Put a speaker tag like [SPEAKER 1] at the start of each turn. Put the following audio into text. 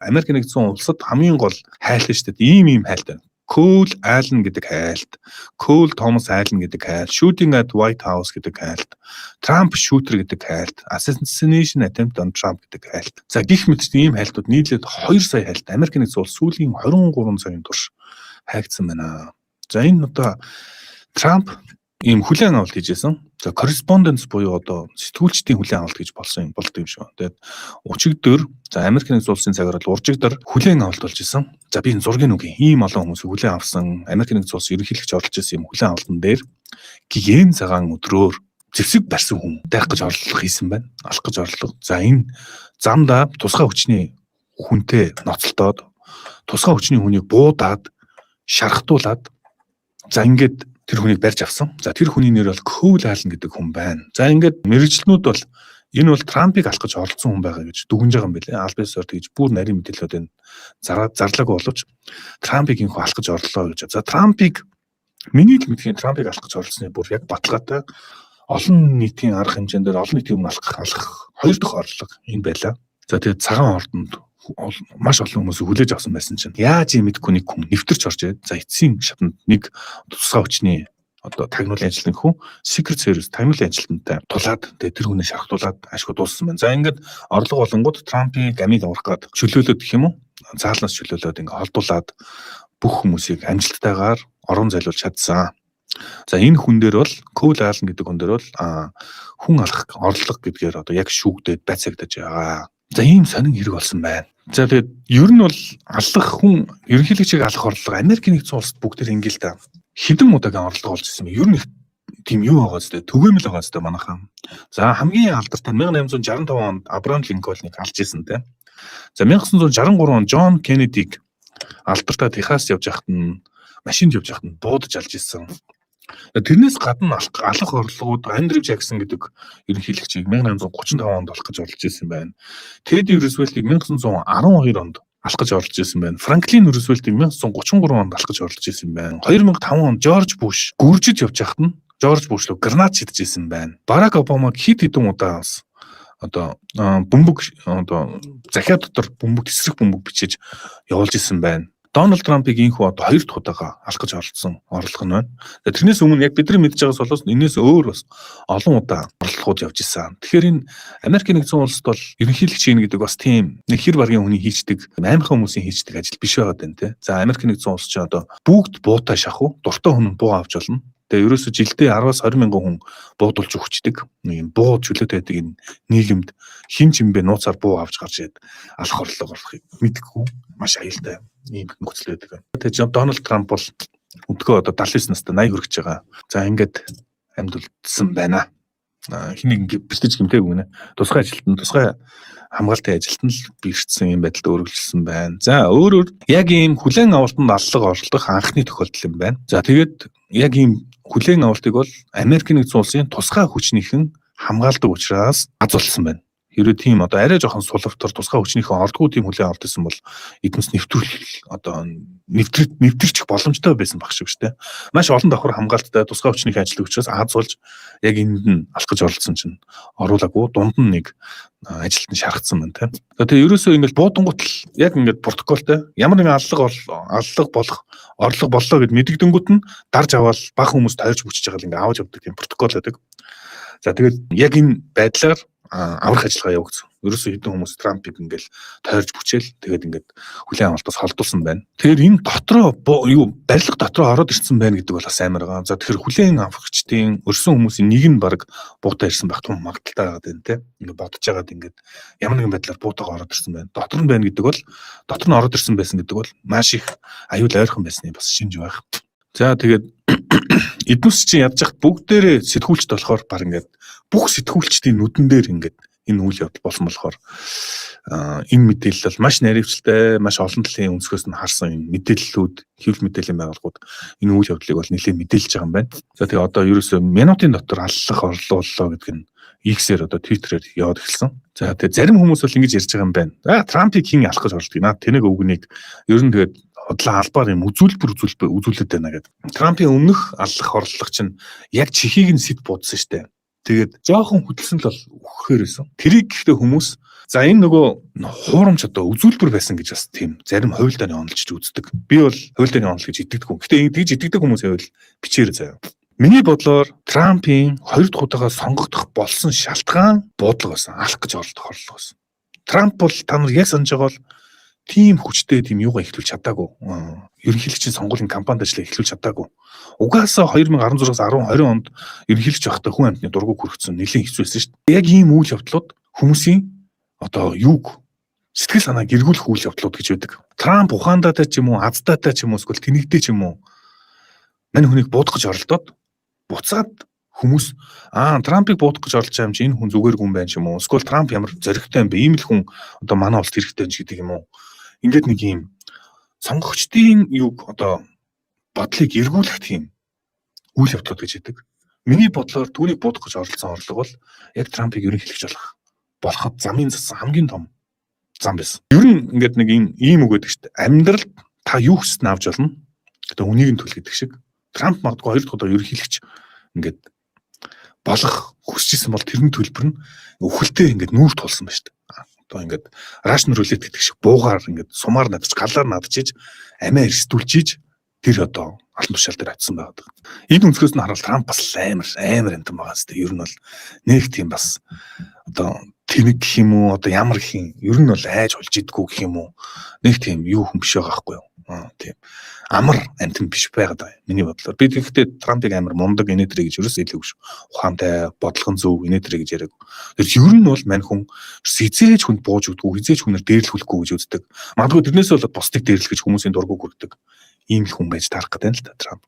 [SPEAKER 1] Америк нэгдсэн улсад хамгийн гол хайлт шүү дээ. Ийм ийм хайлт байна. Cole Allen гэдэг хайлт, Cole Thomas Allen гэдэг хайлт, Shooting at White House гэдэг хайлт, Trump shooter гэдэг хайлт, Assassination attempt on Trump гэдэг хайлт. За, гэх мэт ийм хайлтууд нийлээд 2 сая хайлт Америк нэгдсэн улс сүүлийн 23 цагийн турш хайгдсан байна. За, энэ одоо Трамп ийм хүлээн авалт хийжсэн. За, correspondence буюу одоо сэтгүүлчдийн хүлээн авалт гэж болсон юм болдог юм шиг. Тэгээд өчигдөр, за, Америк нэгдсэн улсын цагаар бол уржигдар хүлээн авалт болж исэн. За, би энэ зургийг үгүй. Ийм олон хүмүүс хүлээн авсан, Америк нэгдсэн улсын ерөнхийлөгч оролцож исэн юм хүлээн авалтан дээр гэгээн цагаан өдрөөр зэвсэг барьсан хүн дайх гэж орлого хийсэн байна. Алах гэж орлого. За, энэ замдаа тусгай хүчний хүнтэй ноцолдоод, тусгай хүчний хүнийг буудаад, шархтуулад, за, ингээд тэр хүнийг барьж авсан. За, тэр хүний нэр бол Cole Allen гэдэг хүн байна. За, ингээд мэргэжилтнүүд бол энэ бол Трампыг алах гэж оролцсон хүн байгаа гэж дүгнж байгаа юм билээ. Аль биесээр тэгж бүр нарийн мэдээлэлүүд энэ зарлаагүй боловч Трампыг инхүү алах гэж орлоо гэж. За, Трампыг миний л мэдхийн Трампыг алах гэж оролцсны бүр яг баталгаатай олон нийтийн арга хэмжээнд дээр олон нийтийн өмнө алах хоёр дахь орлого энэ байлаа. За, тэгээд цагаан ордонд маш олон хүмүүс хүлээж авсан байсан чинь яаж юм мэдэхгүй нэг хүн нэвтэрч орж ирээд, за, эцсийн шатанд нэг тусгай хүчний одоо тагнуулын ажилтан хүн, Secret Service тагнуулын ажилтнтай тулаад, тэгээд тэр хүнээ шархтуулаад ашгүй дууссан байна. За, ингээд орлого болонгууд Трампыг амийг аврах гээд чөлөөлөөд гэх юм уу? Заалнаас чөлөөлөөд, ингээд холдуулаад бүх хүмүүсийг амжилттайгаар орон зайлуулж чадсан. За, энэ хүн дээр бол, Cole Allen гэдэг хүн дээр бол хүн алах орлого гэдгээр одоо яг шүүгдээд байцаагдаж байгаа. За, ийм сонин хэрэг болсон байна. За, тэгээд ер нь бол алах хүн, ерөнхийлөгчийг алах орлого Америк нэгдсэн улсад бүгд ингээл та хэдэн удаагийн орлого болж ирсэн бэ? Ер нь их тийм юу байгаа зү, түгээмэл байгаа зү манайхан. За, хамгийн алдартай 1865 онд Абрахам Линкольныг алж исэн те. За, 1963 онд Джон Кеннедиг алдартай Техас явж байхад нь, машинд явж байхад нь буудаж алж исэн. Тэрнээс гадна алах орлогууд Андрю Жаксон гэдэг ерөнхийлөгчийг 1835 онд алах гэж оролдож исэн байна. Тедди Рузвельтийг 1912 онд алах гэж оролдож исэн байна. Франклин Рузвельтийг 1933 онд алах гэж оролдож исэн байна. 2005 онд Жорж Буш гүржиж явж байхад нь Жорж Буш руу гранат шидэж исэн байна. Барак Обамаг хэд хэдэн удаа бас одоо бөмбөг, одоо захиа дотор бөмбөг, эсрэг бөмбөг бичиж явуулж исэн байна. Дональд Трампыг инхүү одоо хоёр дахь удаага алах гэж оролдсон орлого нь байна. Тэрнээс өмнө яг бидний мэдж байгаас болоос энэс өөр бас олон удаа орлогууд явж исэн. Тэгэхээр энэ Америк нэгдсэн улсад бол ерөнхийлөгч хийнэ гэдэг бас тийм нэг хэр баргийн хүний хийждэг, аймхан хүмүүсийн хийждэг ажил биш байгаад байна те. За, Америк нэгдсэн улс чинь одоо бүгд буутай шахуу, дуртай хүн буу авч болно. Тэгээ ерөөсө жилдээ 10-аас 20 мянган хүн буудулж өгчдөг. Нэг юм буу чөлөөтэй байдаг энэ нийгэмд хэн ч юм бэ нууцаар буу авч гарч ирээд алах орлого орлохыг мэдэхгүй маш аюултай ийм нөхцөл байдаг. Тэгээ Дональд Трамп бол өдгөө одоо 79 настай, 80 хүрэж байгаа. За, ингээд амьд үлдсэн байна. Хэн нэг бэртэж гэмтээгүй нэ. Тусгай ажилтан, тусгай хамгаалтын ажилтан л бэртсэн юм байдалд өргөлжлөсөн байна. За, өөрөөр яг ийм хүлээн авалтанд аллага оролдох анхны тохиолдол юм байна. За, тэгээд яг ийм хүлээн авалтыг бол Америк нэгдсэн улсын тусгай хүчнийхэн хамгаалдаг учраас аз болсон байна. Хэрвээ тийм одоо арай жоохон сулавтар тусгай хүчнийхэн ордгоо тийм хүлээн авалт байсан бол эднээс нэвтрүүл одоо нэвтэрчих боломжтой байсан баг шиг шүү дээ. Маш олон давхар хамгаалттай тусгай хүчнийхэн ажиллаг учраас аз болж яг энд нь алах гэж оролцсон чинь оруулаагүй, дунд нь нэг ажилтан шаргацсан байна те. Тэгээ ерөөсөө ингээд буудангууд л яг ингээд протоколтой ямар нэгэн аллага аллага болох орлого боллоо гэд мэдэгдэнгүүт нь дарж аваад бага хүмүүс тойрч бүчиж байгаа л ингээд аваад явдаг тийм протокол байдаг. За, тэгээд яг энэ байдлаар аврах ажиллагаа явагдсан. Ерөөсөө хэдэн хүмүүс Трампыг ингээл тойрж бүчээл, тэгээд ингээд хүлээн авалтаас холдуулсан байна. Тэгэхээр энэ дотроо юу барилга дотроо ороод ирсэн байна гэдэг бол бас амар байгаа. За, тэгэхээр хүлээн авахчдын өрсөн хүмүүсийн нэг нь баг буутай ирсэн байх тун магадлалтай байгаад байна те. Ингээд бодож байгаад ингээд ямар нэгэн байдлаар буутайгаа ороод ирсэн байна. Дотор нь байна гэдэг бол, дотор нь ороод ирсэн байсан гэдэг бол маш их аюул ойрхон байсны бас шинж байх. За, тэгээд эднүс чинь ядж хат бүгдээрээ сэтгүүлчд болохоор баг ингээд бүх сэтгүүлчдийн нүдэн дээр ингээд энэ үйл явдал болсон болохоор энэ мэдээлэл бол маш наривчлалтай, маш олон талын өнцгөөс нь харсан энэ мэдээллүүд, хэвлэл мэдээллийн байгууллагууд энэ үйл явдлыг бол нэлээд мэдээлж байгаа юм байна. За, тэгээ одоо ерөөсөө минутын дотор аллах орлоо гэдэг нь X-ээр, одоо Twitter-ээр яваад эхэлсэн. За, тэгээ зарим хүмүүс бол ингэж ярьж байгаа юм байна. Аа, Трампыг хэн алах гэж оролдгийг наа тэнэг өвгнийг ер нь тэгээд худлаа албаар юм үзүүлбэр үзүүлбэр үзүүлээд байна гэдэг. Трампын өмнөх аллах орлого чинь яг чихийг нь сэт будсан штэ. Тэгээд жоохон хөдөлсөн л бол үхэхээр байсан. Тэрийг гэхдээ хүмүүс За, энэ нөгөө хуурамч одоо үзүүлбэр байсан гэж бас тийм зарим хувилдааны онолч үздэг. Би бол хувилдааны онол гэж итгэдэг. Гэхдээ тэгж итгэдэг хүмүүс байвал бичээрэй заяа. Миний бодлоор Трампын хоёр дахь удаага сонгогдох болсон шалтгаан буудлага байсан. Алах гэж оролдох орлого байсан. Трамп бол та нар яг санаж байгаа бол тийм хүчтэй тийм юугаа эхлүүлж чадаагүй. Ерөнхийлөгчийн сонгуулийн кампанид ажиллаа эхлүүлж чадаагүй. Угаасаа 2016-аас 10 20 онд ерөнхийлөгч байхдаа хүн амьтны дургуг хүргэсэн, нэлээд хэцүү байсан шүү дээ. Яг ийм үйл явдлууд хүмүүсийн одоо юуг, сэтгэл санааг эргүүлэх үйл явдлууд гэж байдаг. Трамп ухаандаатай ч юм уу, аздаатай ч юм уу, эсвэл тэнэгтэй ч юм уу, мань хүнийг буудах гэж оролдоод буцаад хүмүүс Трампыг буудах гэж оролдож байгаа юм чи энэ хүн зүгээр хүн байна ч юм уу, эсвэл Трамп ямар зоригтой юм бэ, ийм л хүн одоо манай улсад хэрэгтэй юм ч гэдэг юм уу. Ингээд нэг ийм сонгогчдын юг, одоо бодлыг эргүүлэх тийм үйл явдлууд гэж хэлдэг. Миний бодлоор түүнийг буудах гэж оролдсон орлого бол яг Трампыг ерөнхийлөгч болоход замын зассан хамгийн том зам байсан. Ер нь ингээд нэг ийм үг байдаг шүү дээ. Амьдралд та юу хүссэн авч болно. Одоо үнийг нь төл гэдэг шиг. Трамп магадгүй хоёр дахь удаа ерөнхийлөгч ингээд болох хүсэж исэн бол тэрний төлбөр нь үхэлтэй ингээд нүүр тулсан байна шүү дээ. Одоо ингээд Russian roulette гэдэг шиг буугаар ингээд сумаар надаж, галаар надчиж, амиа эрсдүүлжиж тэр одоо албан тушаал дээр очисон байгаа. Энэ өнцгөөс нь харвал Трамп бас амар амар амтан байгаа зү. Ер нь бол нэг тийм бас одоо тэнэг гэх юм уу, одоо ямар гэх юм, ер нь бол айж хулж идэггүй гэх юм уу, нэг тийм юу хүн биш байгаа байхгүй юу. Тийм амар амтан биш байгаад байгаа миний бодлоор. Би тэгэхдээ Трампыг амар мундаг инээдрэ гэж ерөөсөө хэлээгүй шүү. Ухаантай, бодлогон зөв инээдрэ гэж яриаг. Тэр ер нь бол мань хүн хизээж хүнд бууж өгдөггүй, хизээж хүнээр дээрлэхүүлэхгүй гэж үздэг. Магадгүй тэрнээс болоод бусдыг дээрлэх гэж хүмүүсийн дургуг хүргэдэг. Ийм л хүн байж таарах гэдэг юм л та Трамп.